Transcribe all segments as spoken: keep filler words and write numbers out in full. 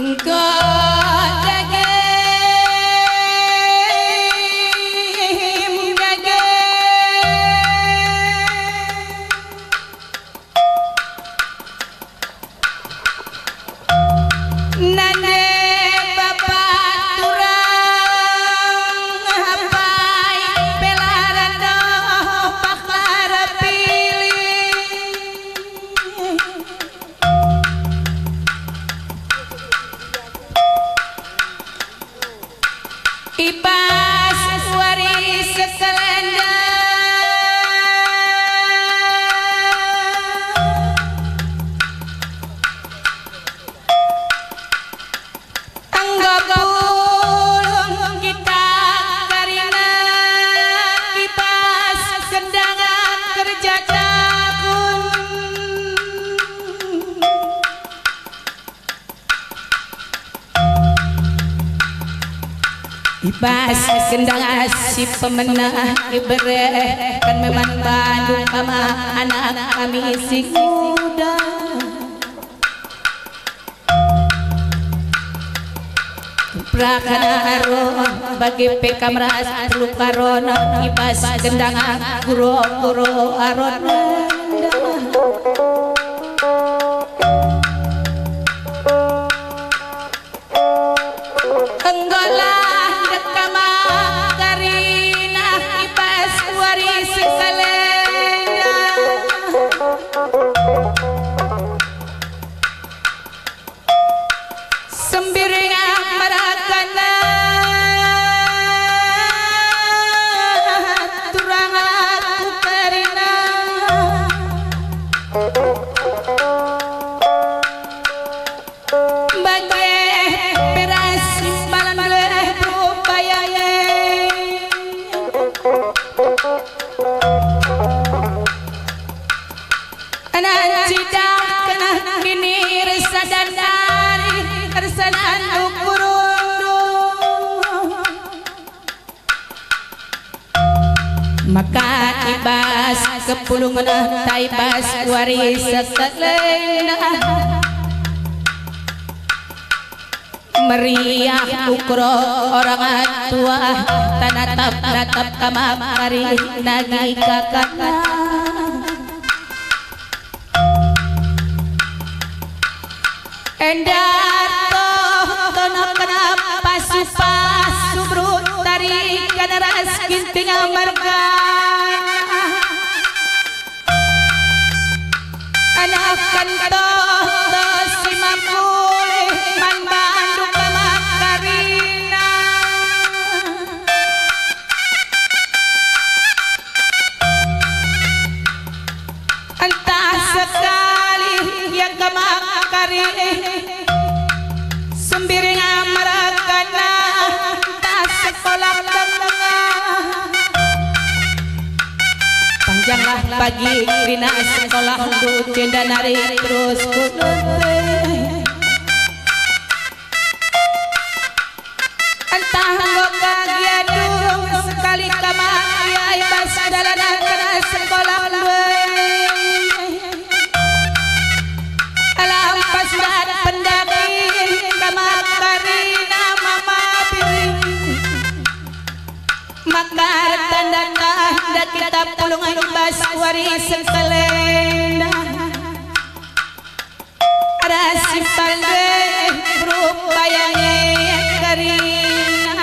Enggo dagem, dagem. Nande bapa turang, apai pe la rando pakar pilih. I bas wari sekalenda, enggo pulung kita karina i bas kendangan kerja tahun. I bas kendangan si pemena ibereken me man bandu kama anak kami si nguda. Perakan Aron bagi pe kam ras perlu karona i bas kendangan kuro-kuro Aron. Enggolah ndekama karina i bas wari sekalenda. Sembiring merkana turang aku karina. Bage pe ras imbalan leh berupa yange. Anak cidahken kini ersadan ari, ersadan ukurundu. Maka i bas kepulungenta i bas wari sekalenda, meriah ukur orang tua, tanatap-natap kama kari nagi kakana. Enda toh tono kena pasu-pasu berut tari kena ras ginting merga. Anak kentoh toh si makulih man bandu kama karina. Entah sekali ia kama kari, sembiring merkana, entah sekolah denga. Panjanglah pagi kerina sekolah, ndu jenda nari terus ku lebe. Entah enggo ka gia dung sekali kama ia i bas dalan akan sekolah mbue. Alam pas dat pendaki kama karina mama biring. Maka ertanda-tanda kita pulung i bas wari sekalenda. Arah si pande berupa yange kerina,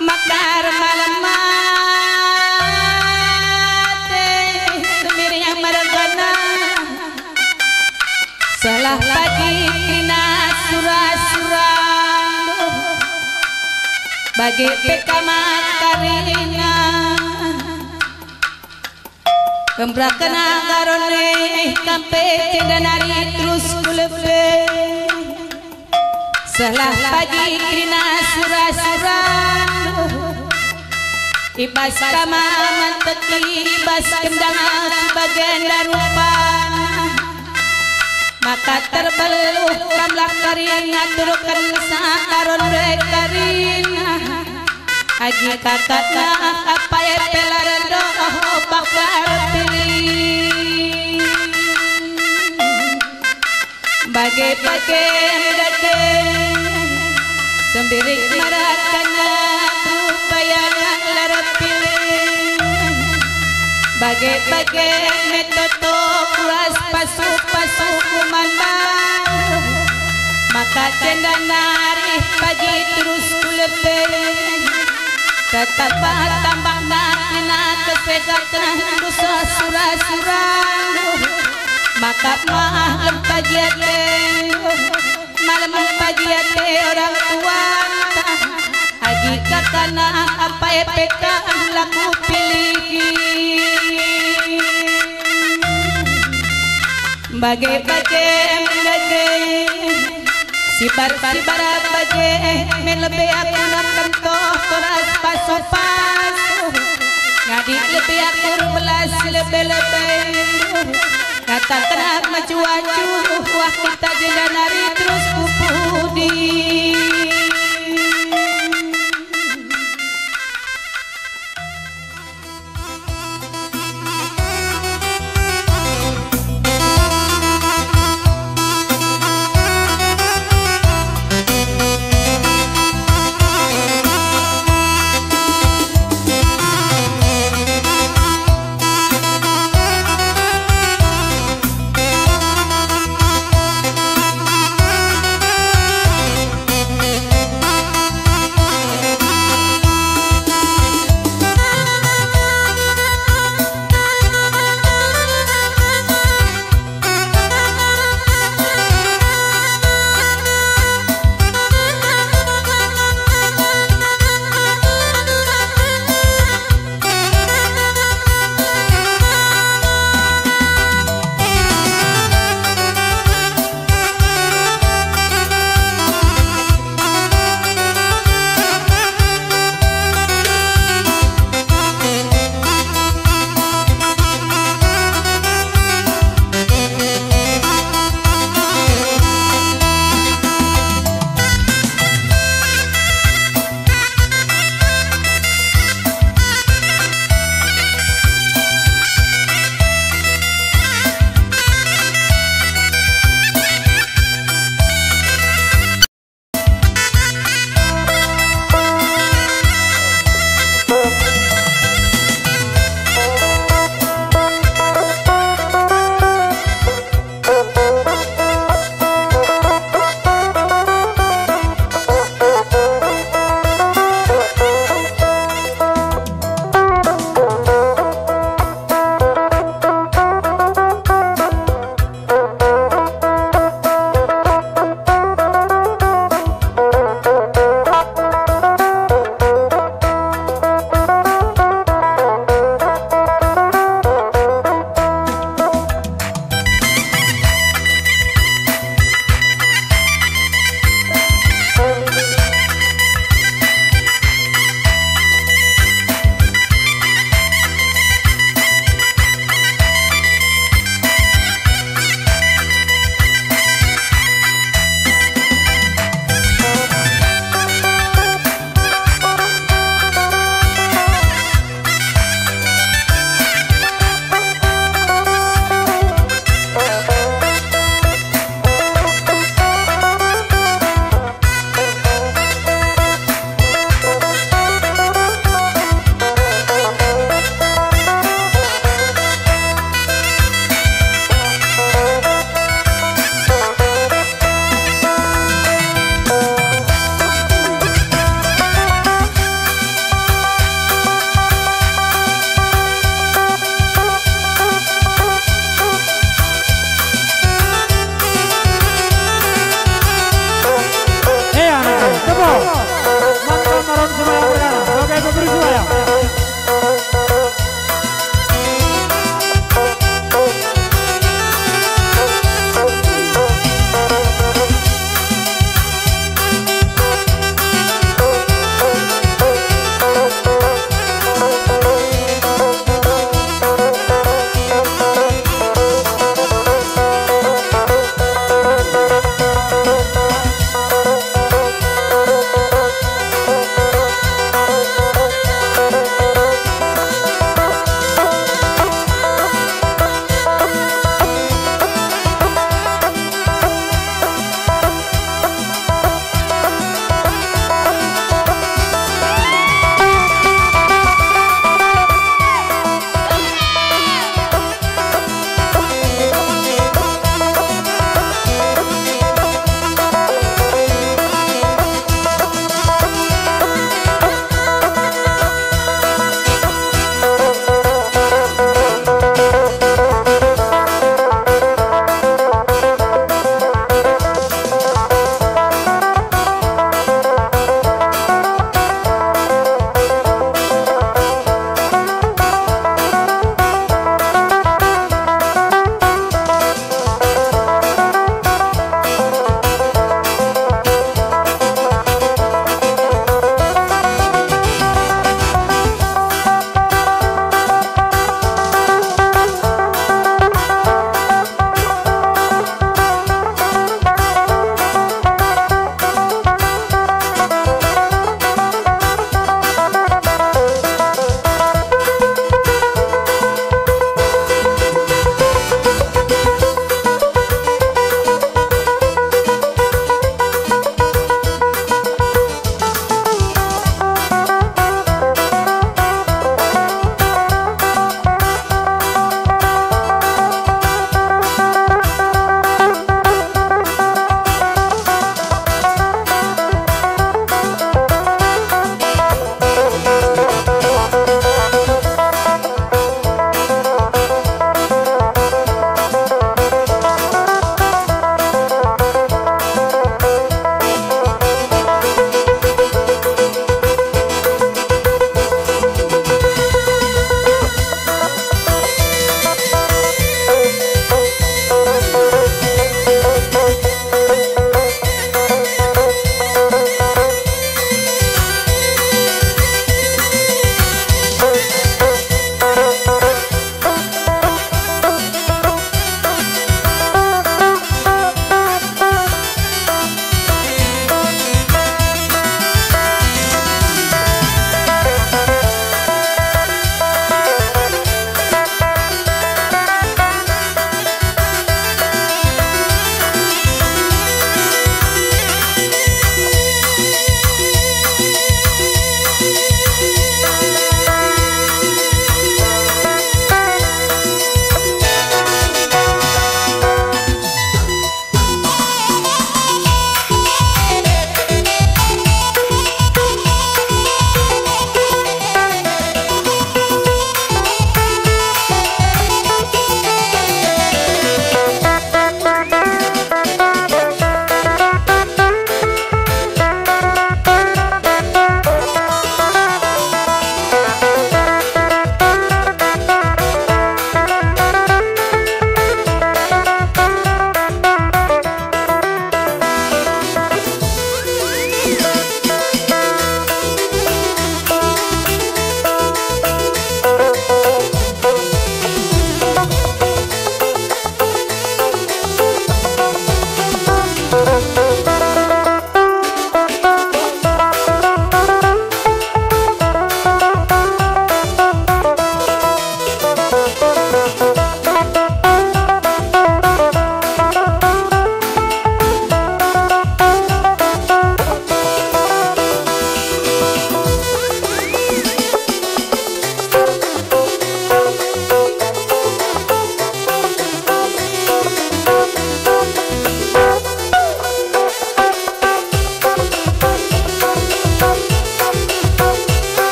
maka ermalem ate sembiring mergana. Salah pagi kerina sura-sura, bage pe kama karina. Kemprah kena Aron e, kam pe jenda nari terus ku lebe. Salah pagi kerina sura-sura, i bas kama manteki, i bas kendang bagenda rupana. Maka terbeluh kamlah kari ngaturken sa Aron e karina. Adi kakatna apai pe la rendo bakar pilih. Bage-bage dage, sembiring marakan aku bayangan lara pilih. Bage-bage metoto kuras pasu-pasu kuman bandu. Maka tenda nari pagi terus kulebe. Tetap tambah nak kena kesehatan dosa sura-sura. Maka mahlem pagi ate, malem pagi ate orang tuanta. Agi kakana apa epeka laku pilih. Bage-bage, bage. Sibar-sibar bage, me lebe aku nak kentoh toras pasu-pasu. Ngadi lebe aku erbelas lebe-lebe. Kataken aku macu-acu, wah kita jenda nari terus ku pudi.